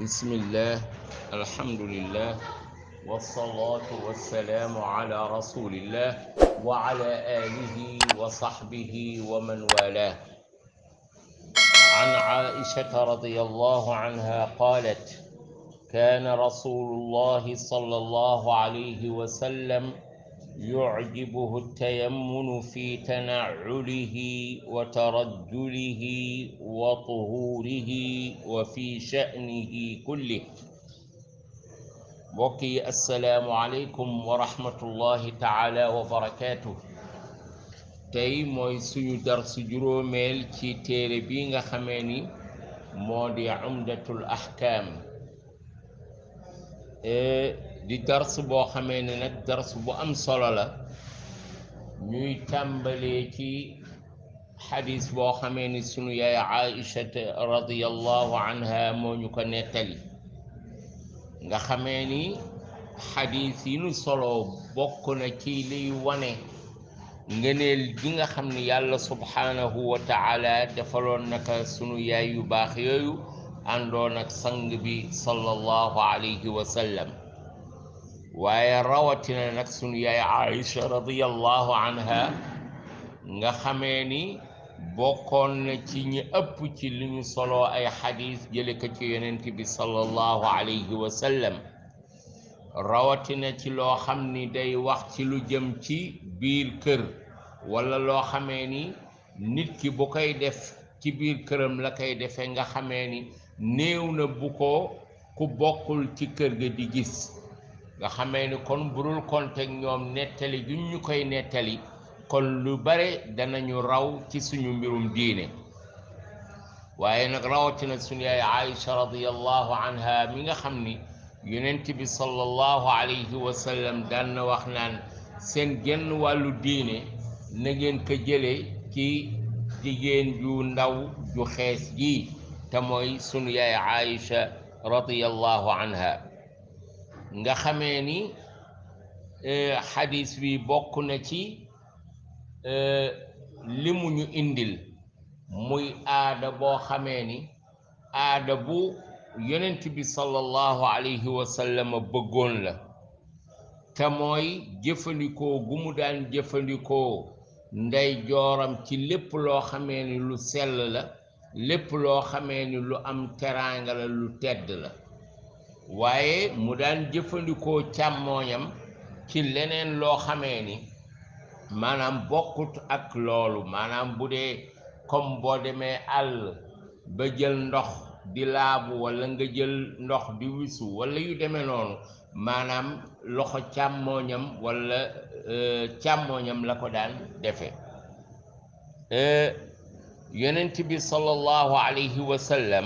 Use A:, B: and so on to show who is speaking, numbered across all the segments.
A: بسم الله. الحمد لله والصلاة والسلام على رسول الله وعلى آله وصحبه ومن والاه. عن عائشة رضي الله عنها قالت: كان رسول الله صلى الله عليه وسلم يعجبه التيمن في تنعله وترجله وطهوره وفي شأنه كله. بقي السلام عليكم ورحمة الله تعالى وبركاته. تاي موي سونو درس جروميل تي تيري بيغا خاميني مودي عمدة الأحكام. di dars boo xamee ne nag dars bu am solo la ñuy tàmbalee ci xadis boo xamee ni sunu yaay Aïchata radiyallahu anha moo ñu ko nettali nga xamee ni xadis yi nu solo bokk na ci liy wane ngëneel gi nga xam ni yàlla subhanahu wa taala defaloon naka sunu yaay yu baax yooyu àndoon ak sang bi sallallahu alayhi wa sallam. waaye rawatina nag sunu yaay Aïcha radiyallahu anha nga xamee ni bokkoon na ci ñi ëpp ci li ñu soloo ay xadis jële ko ci yonent bi sallallahu alayhi wa sallam, rawatina ci loo xam ni day wax ci lu jëm ci biir kër wala loo xamee ni nit ki bu koy def ci biir këram la koy defee nga xamee ni néew na bu ko ku bokkul ci kër ga di gis. nga xamee ni kon burul kontek ñoom nettali gi ñu koy nettali kon lu bare danañu raw ci suñu mbirum diine. waaye nag rawatina suñu yaay Aïcha radiyallahu anha mi nga xam ni yonent bi sallallahu alayhi wa sallam daan na wax naan seen genn wàllu diine na ngeen ko jële ci jigéen ju ndaw ju xees ji te mooy sunu yaay Aïcha radiyallahu anha. nga xamee ni xadis bi bokk na ci li mu ñu indil muy aada boo xamee ni aada bu yonent bi sallallahu alayhi wa sallam bëggoon la te mooy jëfandikoo gu mu daan jëfandikoo ndey jooram ci lépp loo xamee ni lu sell la, lépp loo xamee ni lu am teraanga la, lu tedd la. waaye mu daan jëfandikoo càmmooñam ci leneen loo xamee ni maanaam bokkut ak loolu. maanaam bu dee comme boo demee àll ba jël ndox di laabu walla nga jël ndox di wisu walla yu demee noonu, maanaam loxo càmmooñam walla càmmooñam la ko daan defe. yonent bi sallallahu alayhi wa sallam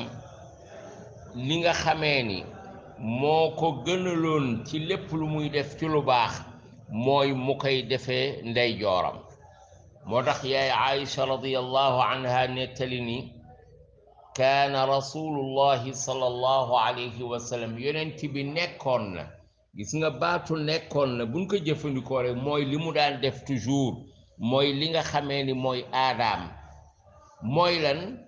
A: li nga xamee ni moo ko gënaloon ci lépp lu muy def ci lu baax mooy mu koy defee ndeyjooram. moo tax yaay Aïcha radiyallahu anha nettali ni kaana rasulullahi sallallahu alayhi wa sallam yonent bi nekkoon na. gis nga baatu nekkoon na buñ ko jëfandikoo rek mooy li mu daan def toujours, mooy li nga xamee ni mooy aadaam. mooy lan?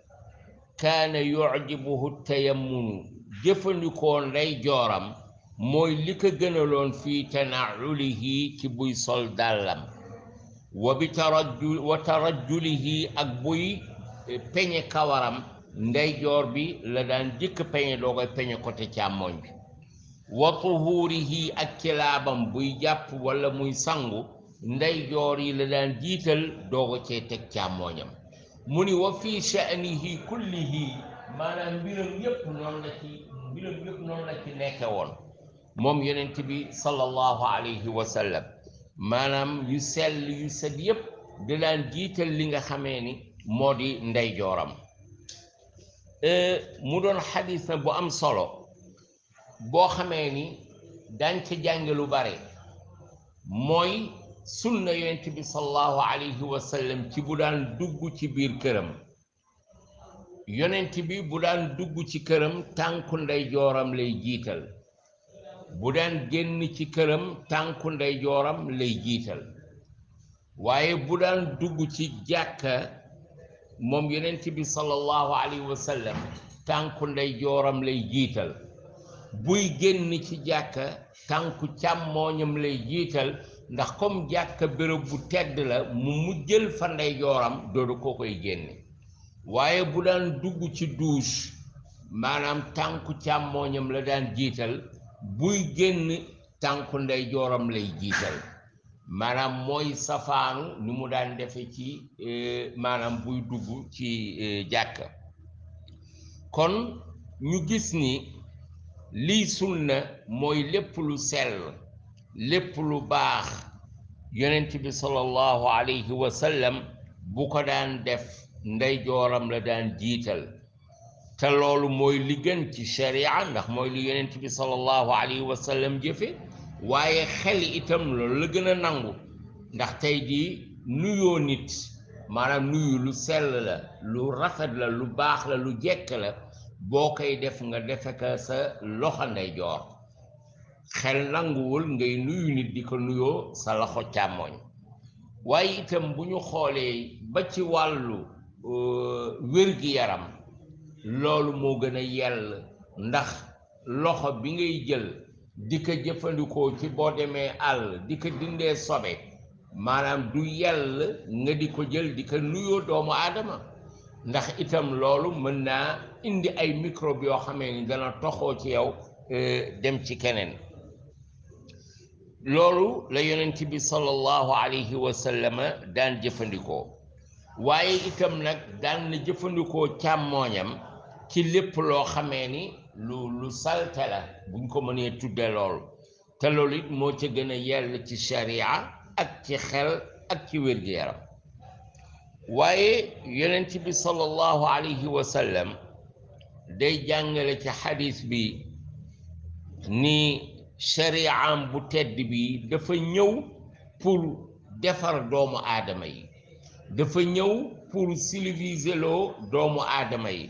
A: kaana yujibuhu tayammunu, jëfandikoo ndey jooram mooy li ko gënaloon fii tanaulihi ci buy sol dàllam, wa tarajjulihi ak buy peñe kawaram ndey joor bi la daan jëkk peñe doo koy peñe côté càmmoñ bi. wa tuhurihi ak ci laabam buy jàpp walla muy sangu ndey joor yi la daan jiital doogo cee teg càmmoñam. mu ni wa fii sha'nihi kullihi, maanaam mbiram yëpp noonu la ci nekke woon moom yonent bi sallallahu alayhi wa sallam. maanaam yu sell yu set yëpp da daan jiital li nga xamee ni moo di ndeyjooram. mu doon xadis na bu am solo boo xamee ni daañ ca jànge lu bare. mooy sunna yonent bi sallallahu alayhi wa sallam ci bu daan dugg ci biir këram. yonent bi bu daan dugg ci këram tànku ndeyjooram lay jiital, bu daan génn ci këram tànku ndeyjooram lay jiital. waaye bu daan dugg ci jàkka moom yonent bi sallallahu alayhi wa sallam tànku ndeyjooram lay jiital. buy génn ci jàkka tànku càmmooñam lay jiital ndax comme jàkka béréb bu tedd la mu jël fa ndeyjooram doodu ko koy génne waaye bu daan dugg ci douche maanaam tànku càmmooñam la daan jiital buy génn tànku ndeyjooram lay jiital maanaam mooy safaanu ni mu daan defe ci maanaam buy dugg ci jàkka kon ñu gis ni lii sunna mooy lépp lu sell lépp lu baax yonent bi sallallahu alayhi wa sallam bu ko daan def ndeyjooram la daan jiital te loolu mooy li gën ci sharia ndax mooy li yonent bi sallallahu alayhi wa sallam jëfe waaye xel itam loolu la gën a nangu ndax tey jii nuyoo nit maanaam nuyu lu sell la lu rafet la lu baax la lu jekk la boo koy def nga defe ka sa loxo ndeyjoor xel nanguwul ngay nuyu nit di ko nuyoo sa loxo càmmoñ waaye itam bu ñu xoolee ba ci wàllu wér-gi-yaram loolu moo gën a yell ndax loxo bi ngay jël di ko jëfandikoo ci boo demee àll di ko dindee sobe maanaam du yell nga di ko jël di ko nuyoo doomu aadama ndax itam loolu mën naa indi ay microbe yoo xamee ni dana toxoo ci yow dem ci keneen loolu la yonent bi sallallahu alayhi wa sallam daan jëfandikoo waaye itam nag daan na jëfandikoo càmmooñam ci lépp loo xamee ni lu salte la buñ ko mënee tudde loolu te loolu it moo ca gën a yell ci sharia ak ci xel ak ci wér-gu-yaram waaye yonent bi sallallahu alayhi wa sallam day jàngale ci xadis bi ni shari'am bu tedd bi dafa ñëw pour defar doomu aadama yi dafa ñëw pour civiliser loo doomu aadama yi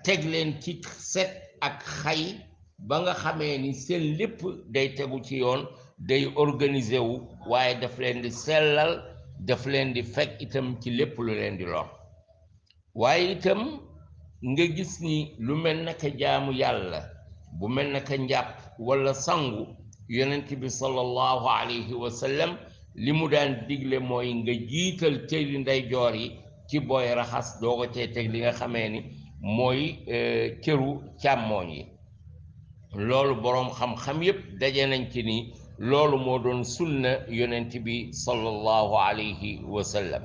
A: teg leen ci set ak xay ba nga xamee ni seen lépp day tegu ci yoon day organiser wu waaye daf leen di sellal daf leen di fekk itam ci lépp lu leen di lor waaye itam nga gis ni lu mel naka jaamu yàlla bu mel naka njàpp wala sangu yonent bi sallallahu alayhi wa sallam li mu daan digle mooy nga jiital cëri ndeyjoor yi ci booy raxas doo ko cee teg li nga xamee ni mooy cëru càmmooñ yi loolu boroom xam-xam yépp daje nañ ci ni loolu moo doon sunna yonent bi sallallahu alayhi wa sallam